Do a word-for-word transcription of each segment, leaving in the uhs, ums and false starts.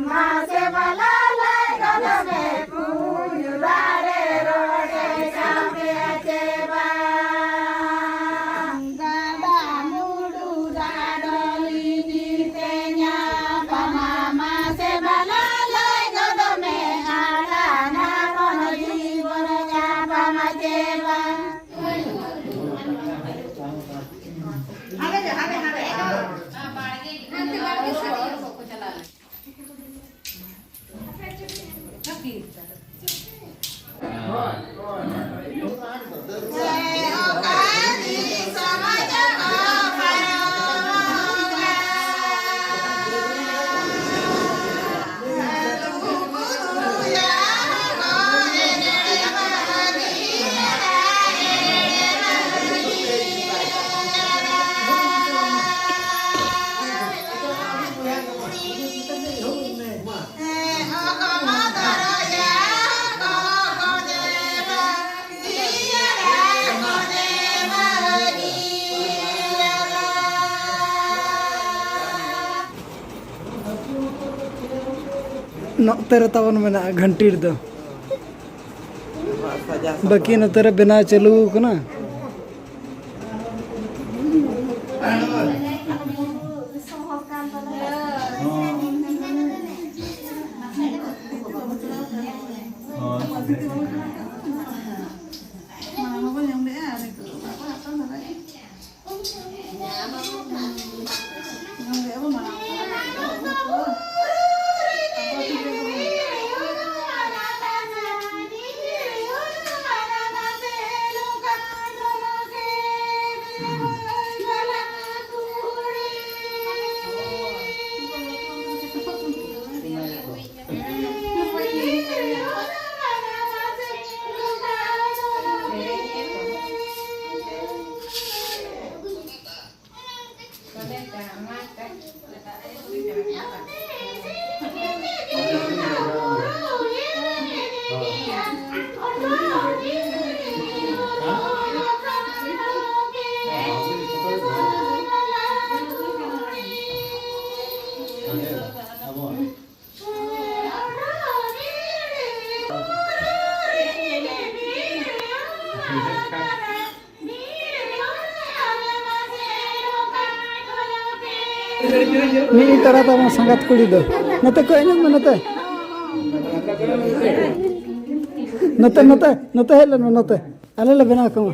ᱢᱟᱥᱮ ᱵᱟᱞᱟ ᱞᱟᱹᱭ ᱜᱚᱫ ᱢᱮ, ᱠᱩᱧ ᱫᱟᱨᱮ ᱨᱚᱰᱮ ᱪᱟᱯᱮ ᱪᱮ ᱵᱟᱝ? ᱜᱟᱰᱟ ᱢᱩᱰᱩ ᱜᱟᱰᱚᱞᱤ ᱧᱤᱨ ᱛᱮ ᱧᱟᱯᱟᱢᱟ, ᱢᱟᱥᱮ ᱵᱟᱞᱟ ᱞᱟᱹᱭ ᱜᱚᱫ ᱢᱮ, ᱟᱞᱟᱝ ᱦᱚᱯᱚᱱ ᱡᱤᱵᱚᱱ ᱧᱟᱯᱟᱢᱟ ᱪᱮ ᱵᱟᱝ? ᱦᱟᱸᱰᱮ, ᱦᱟᱸᱰᱮ, ᱦᱟᱸᱰᱮ᱾ ᱦᱟᱱᱛᱮ ᱵᱟᱲᱜᱮ ᱥᱮᱫ ᱤᱭᱟᱹ ᱠᱚᱠᱚ ᱪᱟᱞᱟᱣ ᱞᱮᱱᱟ᱾ ᱱᱚᱛᱮ ᱨᱮ ᱛᱟᱵᱚᱱ ᱢᱮᱱᱟᱜᱼᱟ ᱜᱷᱟᱱᱴᱤ ᱨᱮᱫᱚ᱾ ᱵᱟᱹᱠᱤ ᱱᱚᱛᱮ ᱨᱮ ᱵᱮᱱᱟᱣ ᱪᱟᱹᱞᱩ ᱠᱟᱱᱟ᱾ ᱢᱤᱫ ᱛᱟᱨᱟ ᱛᱟᱵᱚᱱ ᱥᱟᱸᱜᱟᱛ ᱠᱩᱲᱤ ᱫᱚ᱾ ᱱᱚᱛᱮ ᱠᱚ ᱮᱱᱮᱡ ᱢᱮ, ᱱᱚᱛᱮ᱾ ᱱᱚᱛᱮ, ᱱᱚᱛᱮ, ᱱᱚᱛᱮ ᱦᱮᱡ ᱞᱮᱱ ᱢᱮ, ᱱᱚᱛᱮ᱾ ᱟᱞᱮ ᱞᱮ ᱵᱮᱱᱟᱣ ᱠᱟᱢᱟ᱾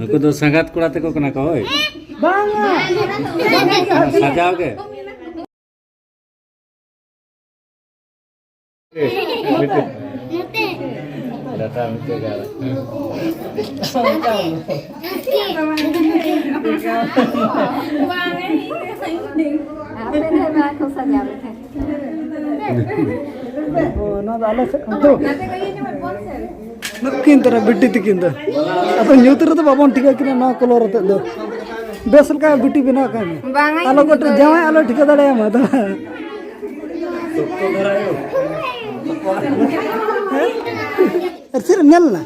ᱱᱩᱠᱩ ᱫᱚ ᱥᱟᱸᱜᱟᱛ ᱠᱚᱲᱟ ᱛᱟᱠᱚ ᱠᱟᱱᱟ ᱠᱚ, ᱦᱳᱭ᱾ ᱵᱟᱝᱟ᱾ ᱥᱟᱡᱟᱣ ᱜᱮ᱾ ᱰᱟᱴᱟ ᱢᱤᱫᱴᱮᱡ ᱜᱮ ᱟᱨ ᱟᱯᱮ ᱨᱮ ᱱᱚᱣᱟ ᱠᱚ ᱥᱟᱡᱟᱣ ᱞᱮᱠᱷᱟᱱ᱾ ᱚ, ᱱᱚᱣᱟ ᱫᱚ ᱟᱞᱮ ᱥᱮᱫ ᱠᱷᱚᱱ ᱛᱚ᱾ ᱱᱩᱠᱤᱱ ᱛᱚᱨᱟ ᱵᱤᱴᱤ ᱛᱤᱠᱤᱱ ᱫᱚ᱾ ᱟᱫᱚ ᱧᱩᱛ ᱨᱮᱫᱚ ᱵᱟᱵᱚᱱ ᱴᱷᱤᱠᱟᱹ ᱠᱤᱱᱟ ᱱᱚᱣᱟ ᱠᱚᱞᱚᱨ ᱟᱛᱮᱫ ᱫᱚ᱾ ᱵᱮᱥ ᱞᱮᱠᱟ ᱵᱤᱴᱤ ᱵᱮᱱᱟᱣ ᱠᱟᱭ ᱢᱮ᱾ ᱵᱟᱝᱟ, ᱟᱞᱚ ᱤᱧ ᱠᱚᱴᱮ ᱫᱚ ᱡᱟᱶᱟᱭ ᱟᱞᱚ ᱴᱷᱤᱠᱟᱹ ᱫᱟᱲᱮᱭᱟᱢᱟ ᱟᱫᱚ᱾ ᱟᱨ ᱪᱮᱫ ᱮᱢ ᱧᱮᱞ ᱞᱮᱱᱟ?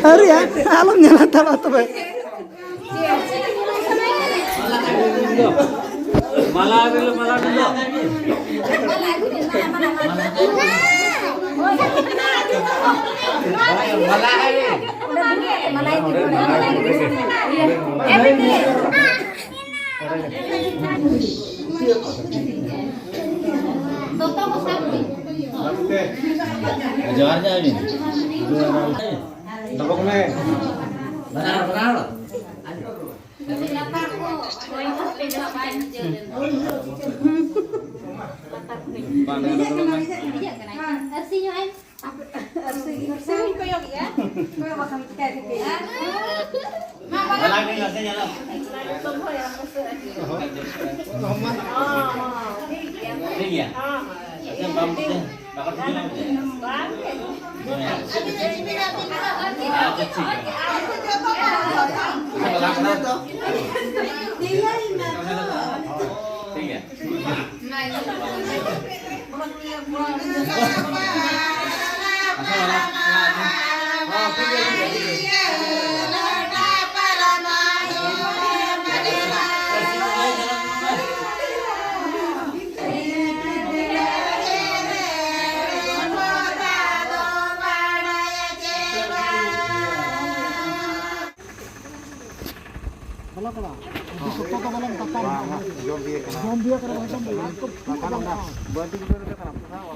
ᱟᱹᱣᱨᱤᱭᱟ, ᱟᱞᱚᱢ ᱧᱮᱞᱟ ᱛᱟᱵᱟ ᱛᱚᱵᱮ᱾ ᱢᱟᱞᱟ ᱟᱹᱜᱩᱭ ᱢᱮ, ᱢᱟᱞᱟ ᱟᱹᱜᱩᱭ ᱢᱮ᱾ ᱡᱚᱦᱟᱨ ᱡᱚᱦᱟᱨ ᱜᱮ᱾ ᱰᱚᱵᱚᱜ ᱢᱮ᱾ ᱵᱟᱱᱟᱨ, ᱵᱟᱱᱟᱨ᱾ ᱵᱟᱝ, ᱵᱟᱝ, ᱵᱟᱝ᱾ ᱟᱨ ᱥᱤᱧ ᱦᱚᱸ ᱟᱭ ᱟᱨ ᱥᱤᱧ ᱠᱚᱭᱚᱜᱮᱜᱼᱟ᱾ ᱠᱚᱭᱚᱜ ᱵᱟᱠᱷᱟᱱ ᱪᱤᱠᱟᱹᱭ ᱠᱟᱹᱴᱤᱡ? ᱢᱟ ᱵᱟᱞᱟ ᱧᱮᱞᱟ ᱥᱮ ᱧᱮᱞᱟ? ᱴᱷᱤᱠ ᱜᱮᱭᱟ᱾ ᱟᱪᱪᱷᱟ, ᱵᱟᱢ ᱵᱩᱡᱷᱟᱹᱣ? ᱵᱟᱠᱚ ᱴᱷᱤᱠ ᱜᱮᱭᱟ? ᱟᱪᱪᱷᱟ, ᱴᱷᱤᱠ ᱜᱮᱭᱟ᱾ ᱴᱷᱤᱠ ᱜᱮᱭᱟ᱾ ᱵᱟᱝ, ᱡᱚᱢ ᱵᱤᱭᱟᱹ ᱠᱟᱱᱟ᱾ ᱡᱚᱢ ᱵᱤᱭᱟᱹ ᱠᱟᱱᱟ, ᱵᱟᱝᱠᱷᱟᱱ ᱫᱚ ᱵᱟᱝ᱾ ᱵᱟᱠᱷᱟᱱ ᱚᱱᱟ ᱵᱟᱹᱞᱛᱤ ᱠᱚᱫᱚ ᱨᱮᱜᱮ ᱠᱟᱱᱟ᱾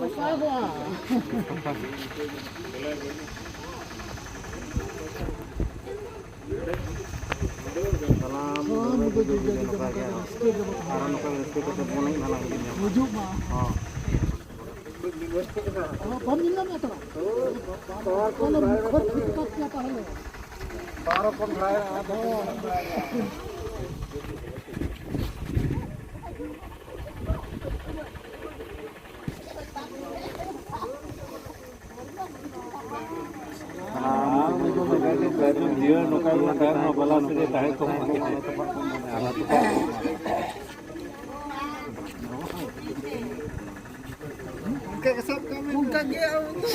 ᱚᱠᱟ ᱫᱚ ᱵᱟᱝ᱾ ᱥᱟᱱᱟᱢ ᱦᱳᱭ, ᱢᱟᱹᱱᱢᱤ ᱠᱚ ᱡᱩᱫᱤ ᱡᱩᱫᱤ ᱱᱚᱝᱠᱟ ᱜᱮ ᱱᱚᱝᱠᱟ ᱜᱮ ᱨᱟᱹᱥᱠᱟᱹ ᱜᱮᱵᱚ ᱛᱟᱦᱮᱱᱟ᱾ ᱟᱨᱚ ᱱᱚᱝᱠᱟ ᱜᱮ ᱨᱟᱹᱥᱠᱟᱹ ᱠᱟᱛᱮ ᱵᱚᱱ ᱮᱱᱮᱡ ᱢᱟ ᱞᱟᱝ ᱦᱤᱡᱩᱜ ᱧᱟᱢ᱾ ᱦᱤᱡᱩᱜ ᱢᱟ᱾ ᱦᱚᱸ᱾ ᱚ, ᱵᱟᱢ ᱧᱮᱞ ᱧᱟᱢᱮᱫ ᱛᱟᱦᱮᱱᱟ? ᱛᱟᱦᱚᱞᱮ ᱠᱷᱚᱨᱪᱟ ᱴᱷᱤᱠ ᱴᱷᱟᱠ ᱜᱮᱭᱟ ᱛᱟᱦᱚᱞᱮ᱾ ᱵᱟᱨᱚ ᱠᱚᱢ ᱵᱟᱲᱟᱭᱟ, ᱟᱫᱚ ᱡᱤᱭᱚᱱ ᱱᱚᱝᱠᱟ ᱜᱮ ᱛᱟᱦᱮᱱ ᱢᱟ, ᱵᱟᱞᱟ ᱥᱟᱹᱜᱟᱹᱭ ᱛᱟᱦᱮᱸ ᱠᱚᱜ ᱢᱟ᱾ ᱚᱱᱠᱟ ᱜᱮ ᱥᱟᱵ ᱠᱟᱜ ᱢᱮ᱾ ᱚᱱᱠᱟ ᱜᱮ ᱟᱢ ᱫᱚ᱾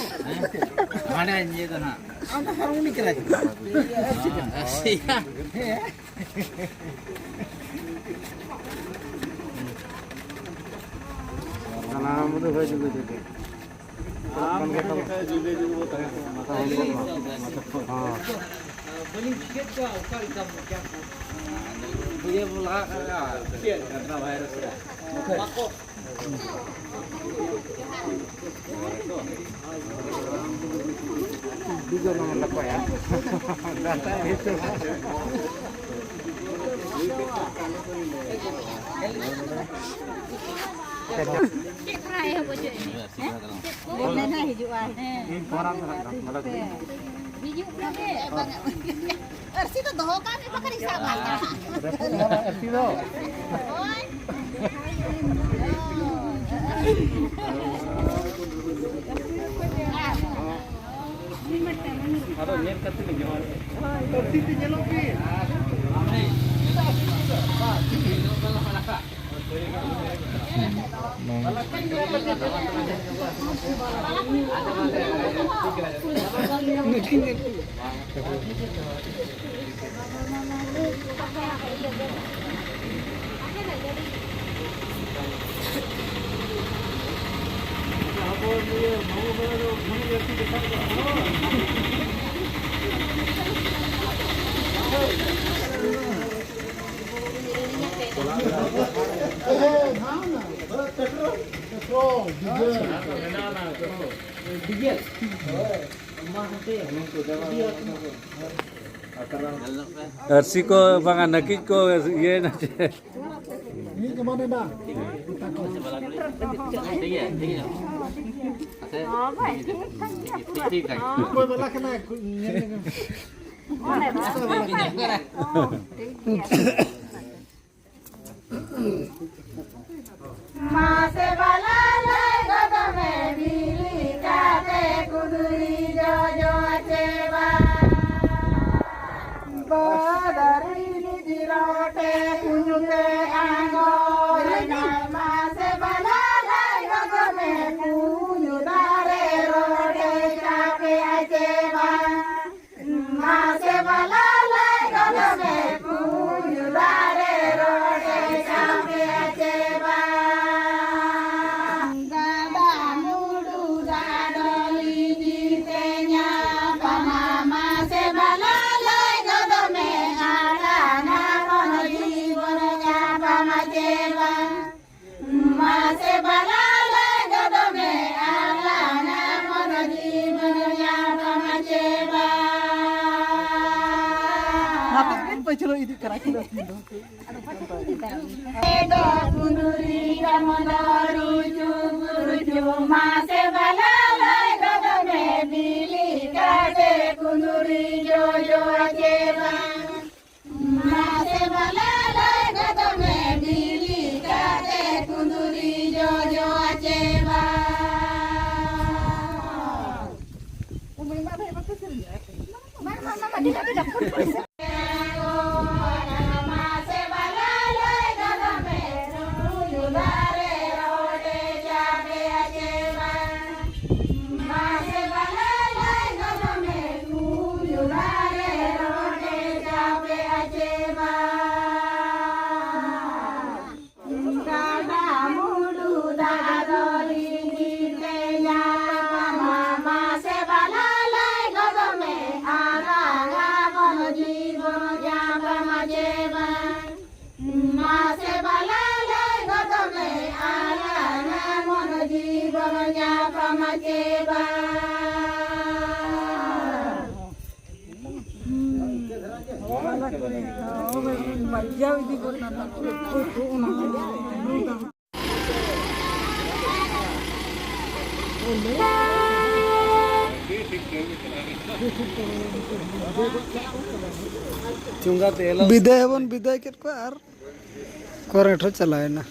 ᱦᱟᱸᱰᱮ ᱱᱤᱭᱟᱹ ᱫᱚ ᱱᱟᱦᱟᱜ᱾ ᱟᱢ ᱫᱚ ᱦᱟᱨᱢᱚᱱᱤ ᱠᱟᱱᱟ ᱪᱮ? ᱦᱮᱸ, ᱦᱮᱸ᱾ ᱥᱟᱱᱟᱢ ᱫᱚ ᱦᱳᱭ ᱡᱩᱫᱟᱹ ᱡᱩᱫᱟᱹ᱾ ᱟᱢ ᱡᱩᱫᱟᱹ ᱡᱩᱫᱟᱹ ᱵᱚ ᱛᱟᱦᱮᱸ ᱠᱚᱜᱼᱟ᱾ ᱦᱚᱸ᱾ ᱵᱟᱹᱞᱤᱧ ᱴᱷᱤᱠᱟᱹᱭᱮᱫ ᱠᱚᱣᱟ, ᱚᱠᱟ ᱞᱮᱠᱟ ᱢᱚᱪᱟ ᱠᱚ᱾ ᱤᱭᱟᱹ ᱵᱚ ᱞᱟᱦᱟ ᱠᱟᱜᱼᱟ᱾ ᱪᱮᱫ? ᱠᱟᱴᱟ ᱵᱷᱟᱭᱨᱟᱥ ᱨᱮ᱾ ᱪᱮᱫ ᱠᱷᱚᱱᱟᱜ ᱮᱦᱚᱵ ᱦᱚᱪᱚᱭ ᱢᱮ? ᱦᱮᱸ? ᱪᱮᱫ ᱠᱚ? ᱢᱮᱱᱟ ᱦᱤᱡᱩᱜᱼᱟ᱾ ᱦᱮᱸ᱾ ᱦᱤᱡᱩᱜ ᱯᱮ᱾ ᱟᱹᱨᱥᱤ ᱫᱚ ᱫᱚᱦᱚ ᱠᱟᱜ ᱢᱮ, ᱵᱟᱠᱷᱟᱱ ᱤᱧ ᱥᱟᱵ ᱟᱢᱟ᱾ ᱟᱹᱨᱥᱤ ᱫᱚ᱾ ᱦᱳᱭ᱾ ᱟᱫᱚ ᱧᱮᱞ ᱠᱟᱛᱮ ᱞᱤᱧ ᱡᱚᱦᱟᱨ᱾ ᱟᱹᱨᱥᱤ ᱛᱮ ᱧᱮᱞᱚᱜ ᱵᱤᱱ᱾ ᱟᱹᱨᱥᱤ ᱠᱚ ᱵᱟᱝᱟ, ᱱᱟᱹᱠᱤᱡ ᱠᱚ ᱤᱭᱟᱹᱭᱮᱱᱟ ᱪᱮ? ᱢᱤᱫ ᱡᱮᱢᱚᱱ ᱮᱱᱟ᱾ ᱚᱠᱚᱭ ᱵᱟᱞᱟ ᱠᱟᱱᱟᱭ? ᱧᱮᱞ ᱞᱮᱜᱮ᱾ ᱢᱟᱥᱮ ᱵᱟᱞᱟ ᱞᱟᱹᱭ ᱜᱚᱫᱚᱜ ᱢᱮ, ᱵᱤᱞᱤ ᱠᱟᱛᱮ ᱠᱩᱫᱽᱨᱤ ᱡᱚᱡᱚ ᱪᱮ ᱵᱟᱝ? ᱵᱟᱫᱟᱨᱤ ᱱᱤᱡᱤ ᱨᱚᱴᱮ ᱠᱩᱧᱩ ᱛᱮ ᱟᱸᱜᱚᱨ ᱮᱱᱟᱭ᱾ ᱢᱟᱥᱮ ᱵᱟᱞᱟ ᱞᱟᱹᱭ ᱜᱚᱫᱚᱜ ᱢᱮ, ᱠᱩᱧᱩ ᱫᱟᱨᱮ ᱨᱚᱴᱮ ᱪᱟᱯᱮ ᱟᱭ ᱪᱮ ᱵᱟᱝ? ᱢᱟᱥᱮ ᱵᱟᱞᱟ ᱞᱟᱹᱭ ᱜᱚᱫᱚᱜ ᱢᱮ, ᱠᱩᱧ ᱫᱟᱨᱮ ᱨᱚᱴᱮ ᱪᱟᱯᱮ ᱟᱭ ᱪᱮ ᱵᱟᱝ? ᱜᱟᱰᱟ ᱢᱩᱰᱩ ᱫᱟᱜ ᱫᱚ ᱞᱤᱸᱡᱤ ᱛᱮ ᱧᱟᱯᱟᱢᱟ᱾ ᱢᱟᱥᱮ ᱵᱟᱞᱟ ᱞᱟᱹᱭ ᱜᱚᱫᱚᱜ ᱢᱮ, ᱟᱲᱟᱝᱟ ᱵᱚᱱ ᱡᱤᱣᱤ ᱵᱚᱱ ᱧᱟᱯᱟᱢᱟ ᱪᱮ ᱵᱟᱝ? ᱢᱟᱥᱮ ᱵᱟᱞᱟ ᱞᱟᱹᱭ ᱜᱚᱫᱚᱜ ᱢᱮ, ᱟᱞᱟᱝᱟ ᱢᱚᱱ ᱡᱤᱣᱤ ᱵᱚᱱ ᱧᱟᱯᱟᱢᱟ ᱪᱮ ᱵᱟᱝ? ᱦᱟᱯᱮ ᱠᱤᱱ ᱯᱟᱹᱪᱷᱞᱟᱹ ᱤᱫᱤᱜ ᱠᱟᱱᱟ ᱠᱤᱱ ᱟᱹᱠᱤᱱ ᱫᱚ᱾ ᱮ ᱫᱚ ᱠᱩᱸᱫᱽᱨᱤ ᱠᱟᱢᱚ ᱫᱚ ᱨᱩᱪᱩ ᱨᱩᱪᱩ, ᱢᱟᱥᱮ ᱵᱟᱞᱟ ᱞᱟᱹᱭ ᱜᱚᱫᱚᱜ ᱢᱮ, ᱵᱤᱞᱤ ᱠᱟᱛᱮ ᱠᱩᱸᱫᱽᱨᱤ ᱡᱚᱡᱚ ᱪᱮ ᱵᱟᱝ? ᱢᱟᱥᱮ ᱵᱟᱞᱟ ᱞᱟᱹᱭ ᱜᱚᱫᱚᱜ ᱢᱮ, ᱵᱤᱞᱤ ᱠᱟᱛᱮ ᱠᱩᱸᱫᱽᱨᱤ ᱡᱚᱡᱚ ᱪᱮ ᱵᱟᱝ? ᱢᱟᱥᱮ ᱵᱟᱞᱟ ᱞᱟᱹᱭ ᱜᱚᱫᱚᱜ ᱢᱮ, ᱨᱩᱭᱩ ᱫᱟᱨᱮ ᱨᱚᱴᱮ ᱪᱟᱯᱮ ᱪᱮ ᱵᱟᱝ? ᱢᱟᱥᱮ ᱵᱟᱞᱟ ᱞᱟᱹᱭ ᱜᱚᱫᱚᱜ ᱢᱮ, ᱠᱩᱧᱩ ᱫᱟᱨᱮ ᱨᱚᱴᱮ ᱪᱟᱯᱮ ᱪᱮ ᱵᱟᱝ? ᱜᱟᱰᱟ ᱢᱩᱰᱩ ᱫᱟᱜ ᱫᱚ ᱞᱤᱸᱡᱤ ᱛᱮ ᱧᱟᱯᱟᱢᱟ᱾ ᱢᱟᱥᱮ ᱵᱟᱞᱟ ᱞᱟᱹᱭ ᱜᱚᱫᱚᱜ ᱢᱮ, ᱟᱞᱟᱝᱟ ᱢᱚᱱ ᱡᱤᱣᱤ ᱵᱚᱱ ᱧᱟᱯᱟᱢᱟ ᱪᱮ ᱵᱟᱝ? ᱢᱟᱥᱮ ᱵᱟᱞᱟ ᱞᱟᱹᱭ ᱜᱚᱫᱚᱜ ᱢᱮ, ᱟᱞᱟᱝᱟ ᱢᱚᱱ ᱵᱤᱫᱟᱹᱭ ᱦᱚᱸᱵᱚᱱ ᱵᱤᱫᱟᱹᱭ ᱠᱮᱫ ᱠᱚᱣᱟ ᱟᱨ ᱠᱚᱨᱮᱱᱴ ᱦᱚᱸ ᱪᱟᱞᱟᱣᱮᱱᱟ᱾